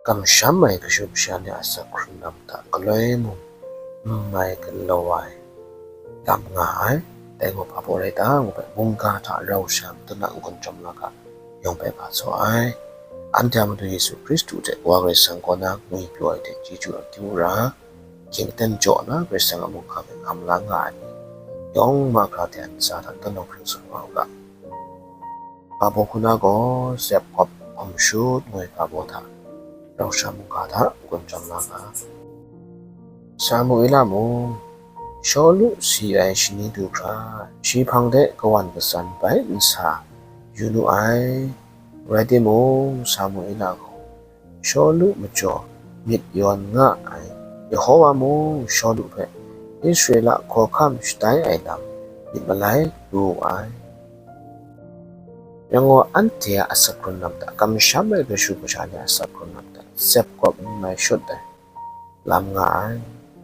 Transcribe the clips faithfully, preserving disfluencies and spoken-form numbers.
kamsham ai kashu kasha ni a asak hkrung lam hta galoi mung n mai galaw ai lam nga ai. Dai gaw hpa baw rai ta ngu hpe, mungga hta rau sha madat na n-gun chyawm na ga, yawng hpe ga saw ai. Anhte a Madu Yesu Hkristu hte Wa Karai Kasang kaw na ngwi pyaw ai hte chyeju akyu ra, hkying aten jaw na Karai Kasang a mungga hpe hkam la nga ai ni yawng ma hkra hte a ntsa hta tanawng hpring tsun wa u ga. Ga baw hku na gaw, tsep gawp hkawm shut ngu ai ga baw hta rau sha mungga hta n-gun chyawm la nga. Samuela mung, Shawlu si ai shani du hkra, shi hpang de kawan katsan bai nsa yu nu ai. Rai timung, Samuela gaw Shawlu majaw myit yawn nga ai. Yehowa mung Shawlu hpe Israela hkawhkam shatai ai lam myit malai lu wu ai. Yang gaw, anhte a asak hkrung lam hta, kamsham ai kashu kasha ni a asak hkrung lam hta, tsep gawp n mai shut ai lam nga ai.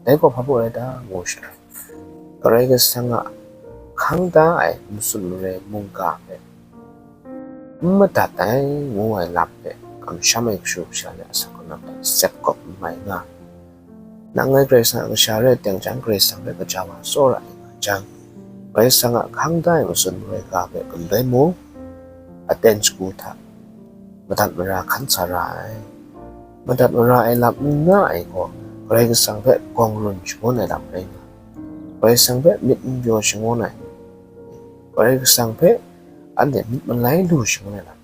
Dai gaw hpa baw rai ta ngu shaloi, Karai Kasang a hkang da ai matsun marai mungga hpe n madat ai ngu ai lam hpe, kamsham ai kashu kasha ni a asak hkrung lam hta, tsep gawp n mai nga. Nang ngai Karai Kasang a kasha rai teng jang, Karai Kasang hpe kaja wa tsawra ai nga jang, Karai Kasang a hkang da ai matsun marai ga hpe galoi mung, aten shagu hta madat mara hkan sa ra ai. Madat mara ai lam n nga ai gaw, Karai Kasang hpe gawng run shangun ai lam rai nga, Karai Kasang hpe myit n pyaw shangun ai, Karai Kasang hpe anhte myit malai lu shangun ai lam.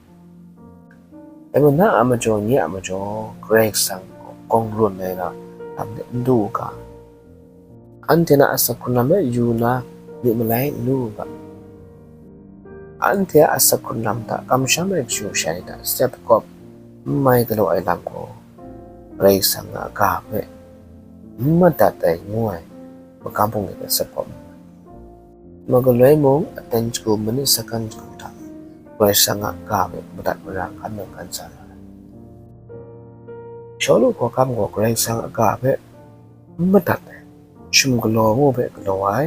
Dai majaw, na a majaw, nye a majaw, Karai Kasang gaw gawng run ai lam hte n du u ga. Anhte na asak hkrung lam hpe yu na myit malai n lu u ga. Anhte a asak hkrung lam hta, kamsham ai kashu kasha ni hta, tsep gawp n mai galaw ai lam gaw, Karai Kasang a ga hpe n madat ai ngu ai magam hpung de hpe tsep gawp n mai. Magaloi mung, aten shagu, manit sakan shagu hta Karai Kasang a ga hpe madat mara hkan nang hkan sa na ai. Shawlu hkawhkam gaw Karai Kasang a ga hpe n madat ai, shum galaw ngu hpe galaw ai,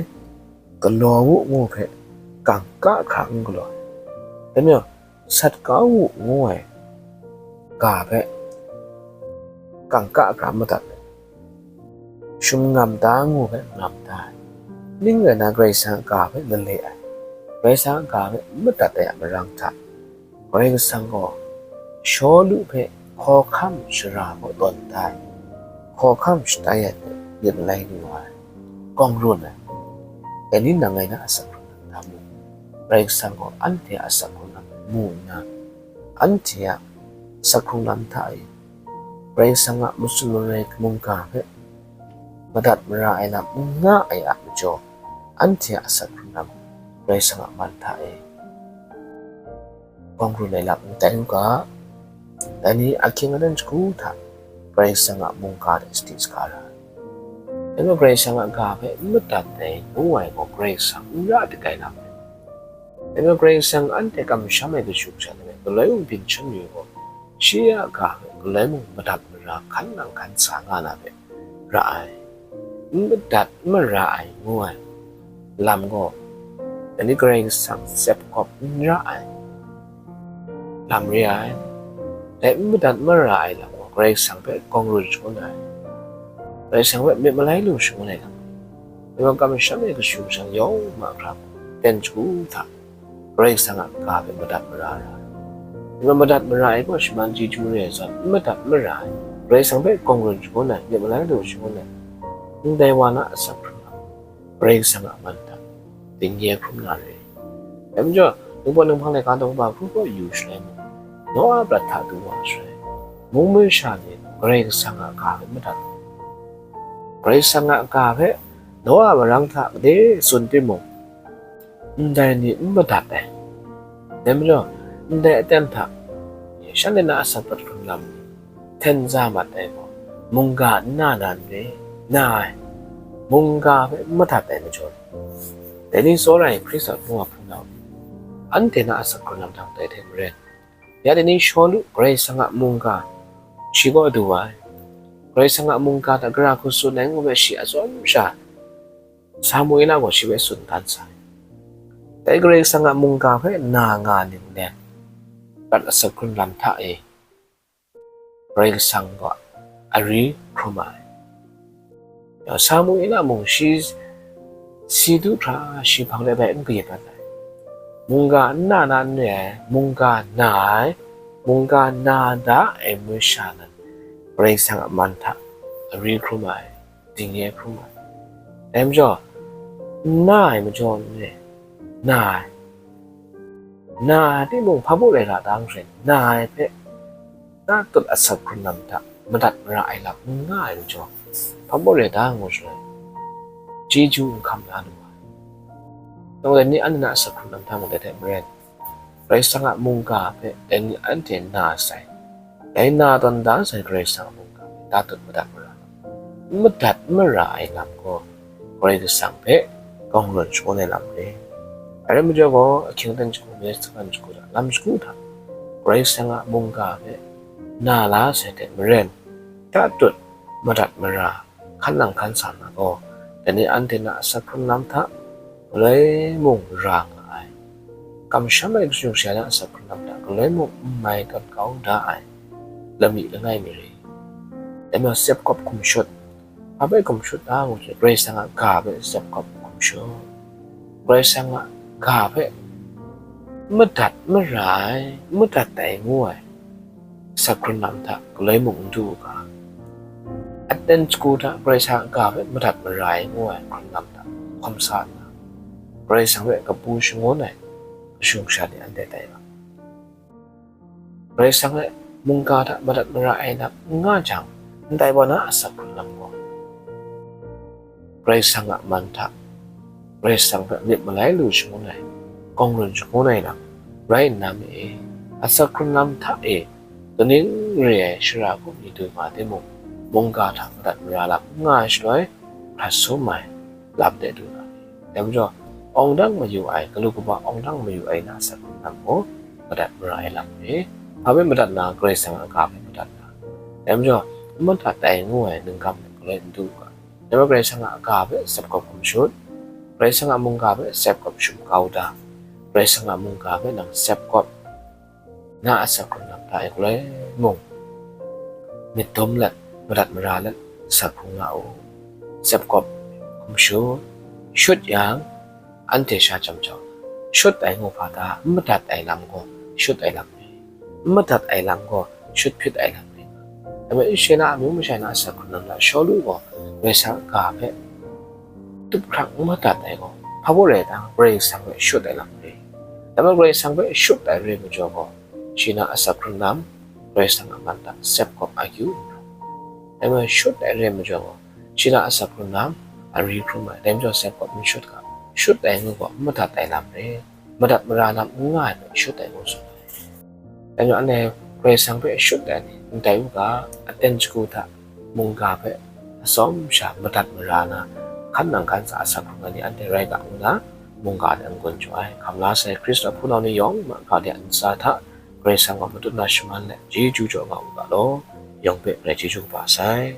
galaw wu ngu hpe kangka hkra n galaw ai. Dai majaw, sat kau wu ngu ai ga hpe kangka hkra n madat ai, shum ngam da ngu hpe ngam da ai, ning rai na, Karai Kasang a ga hpe lale ai, Karai Kasang a ga hpe n madat ai a marang hta, Karai Kasang gaw Shawlu hpe hkawhkam shara kaw tawn da ai, hkawhkam shatai ai hpe myit malai lu ai, gawng run ai. Dai ni nang ngai na asak hkrung lam hta mu, Karai Kasang gaw anhte a asak hkrung lam mu nna, anhte a asak hkrung lam hta e Karai Kasang a matsun marai mungga hpe madat mara ai lam n nga ai a majaw, anhte a asak hkrung lam Karai Kasang a man hta e gawng run ai lam n tai u ga. Dai ni ahkying aten shagu hta Karai Kasang a mungga de sadi saga ra ai. Dai majaw, Karai Kasang a ga hpe n madat ai ngu ai gaw, Karai Kasang n ra dik ai lam rai. Dai majaw, Karai Kasang anhte kamsham ai kashu kasha ni hpe galoi mung byin shan yu gaw, shi a ga hpe galoi mung madat mara hkan nang hkan sa nga na hpe ra ai. N madat n mara ai ngu ai lam gaw, dai ni Karai Kasang tsep gawp n ra ai lam re ai. Dai n madat n mara ai lam gaw, Karai Kasang hpe gawng run shangun ai, Karai Kasang hpe myit malai lu shangun ai lam. Dai majaw, kamsham ai kashu kasha yawng mahkra, ten shagu hta Karai Kasang a ga hpe madat mara ra ai. Dai majaw, madat mara ai gaw, shaman chyeju re ai zawn, n madat n mara ai, Karai Kasang hpe gawng run shangun ai, myit malai lu shangun ai, ndai wa na asak hkrung lam, Karai Kasang a man hta dingye hkrum na re. Dai majaw, Ningpawt Ninghpang laika daw kaba hkru kaw yu shaloi mung, Noa prat hta du wa shaloi, mung masha ni Karai Kasang a ga hpe madat ai. Karai Kasang a ga hpe Noa marang hta gade tsun timung, ndai ni n madat ai. Dai majaw, ndai aten hta shanhte na asak hkrung lam ni hten za mat ai gaw, mungga n na na n re, na ai, mungga hpe n madat ai majaw ni, dai ni tsawra ai Hkristu a hpunau ni, anhte na asak hkrung lam hta tai hte maren, ya dai ni Shawlu Karai Kasang a mungga shi kaw du ai, Karai Kasang a mungga hta gara hku tsun ai ngu hpe shi a tsawm sha Samuela gaw shi hpe tsun dan sai. Dai Karai Kasang a mungga hpe na nga ning len, prat asak hkrung lam hta e Karai Kasang gaw ari hkrum ai. Samuela mung shi si du hkra shi hpang de bai n kayat mat ai. Mungga n na na n re ai, mungga na ai, mungga na da ai masha nan Karai Kasang a man hta ari hkrum ai, dingnye hkrum ai. Dai majaw, n na ai majaw n re, na ai. Na ai timung, hpa baw rai ra ta n rai, na ai hpe na tut asak hkrun lam hta madat mara ai lam n nga ai majaw, hpa baw rai ta ngu shaloi, chyeju n hkam la lu ai. Nang dai ni anhte na asak hkrun lam hta madat ai maren, Karai Kasang a mungga hpe dai ni anhte na sai, dai na tawn da sai Karai Kasang a mungga hpe na tut madat mara lam, madat mara ai lam gaw, Karai Kasang hpe kawng run shangun ai lam re. A rai majaw gaw, ahkying ten shagu, mye sagan shagu hta, lam shagu hta, Karai Kasang a mungga hpe na la sai hte maren, ta tut madat mara, hkan nang hkan sa na gaw, dai ni anhte na asak hkrun lam hta galoi mung ra nga ai. Kamsham ai kachung sha na asak hkrun lam hta galoi mung n mai tawn kau da ai lami langai mi re. Dai majaw, sep kawp hkum shut, hpa bai hkum shut ta ngu hte, Karai Kasang a ga hpe sep kawp hkum shut. Karai Kasang a ga hpe madat mara ai, madat ai ngu ai asak hkrun lam hta galoi mung n du u ga. Aten shagu hta Karai Kasang a ga hpe madat mara ai ngu ai hkrun lam hta hkawm sa nna, Karai Kasang hpe kabu shangun ai kachung sha ni anhte tai ga. Karai Kasang hpe mungga hta madat mara ai lam n nga jang, ndai wa na asak hkrun lam gaw, Karai Kasang a man hta, Karai Kasang hpe myit malai lu shangun ai, kawng run shangun ai lam rai nna me e, asak hkrun lam hta e, kaning re ai shara hku mi du nga timung, mungga hta madat mara lam n nga ai shaloi, hkrat sum ai lam de du na ni? Dai majaw, awng dang mayu ai, galu kaba awng dang mayu ai na asak hkrun lam gaw, madat mara ai lam re. Hpa hpe madat na, Karai Kasang a ga hpe madat na. Dai majaw, n madat ai ngu ai ningkam hpe galoi n du u ga. Dai majaw, Karai Kasang a ga hpe sep kawp hkum shut, Karai Kasang a mungga hpe sep kawp shum kau da, Karai Kasang a mungga hpe nang sep kawp na asak hkrun lam hta e galoi mung myit dum let, madat mara let, asak hkrung nga u. Sep kawp hkum shut, shut yang, anhte sha chyam jau, shut ai ngu hpa ta, n madat ai lam gaw shut ai lam re, n madat ai lam gaw shut hpyit ai lam re. Dai majaw, Israela amyu masha na asak hkrun lam hta Shawlu gaw Karai Kasang a ga hpe tup hkrang n madat ai gaw, hpa baw rai ta, Karai Kasang hpe shut ai lam re. Dai majaw, Karai Kasang hpe shut ai re majaw gaw, shi na asak hkrun lam, Karai Kasang a man hta sep kawp akyu n rawng. Dai majaw, shut ai re majaw gaw, shi na asak hkrun lam, ari hkrum ai, dai majaw sep kawp n shut ga, shut ai ngu gaw, n madat ai lam re, madat mara lam n nga ai hpe shut ai ngu tsun ai. Dai majaw, anhte Karai Kasang hpe shut ai ni, ndai u ga, aten shagu hta mungga hpe atsawm sha madat mara na, hkan nang hkan sa asak hkrung ai ni anhte rai ga ngu na, mungga hte n-gun jaw ai. Hkam la sai Hkristu a hpunau ni yawng ma ga de a ntsa hta, Karai Kasang gaw matut na shaman let, chyeju jaw nga u ga law, yawng hpe grai chyeju kaba sai.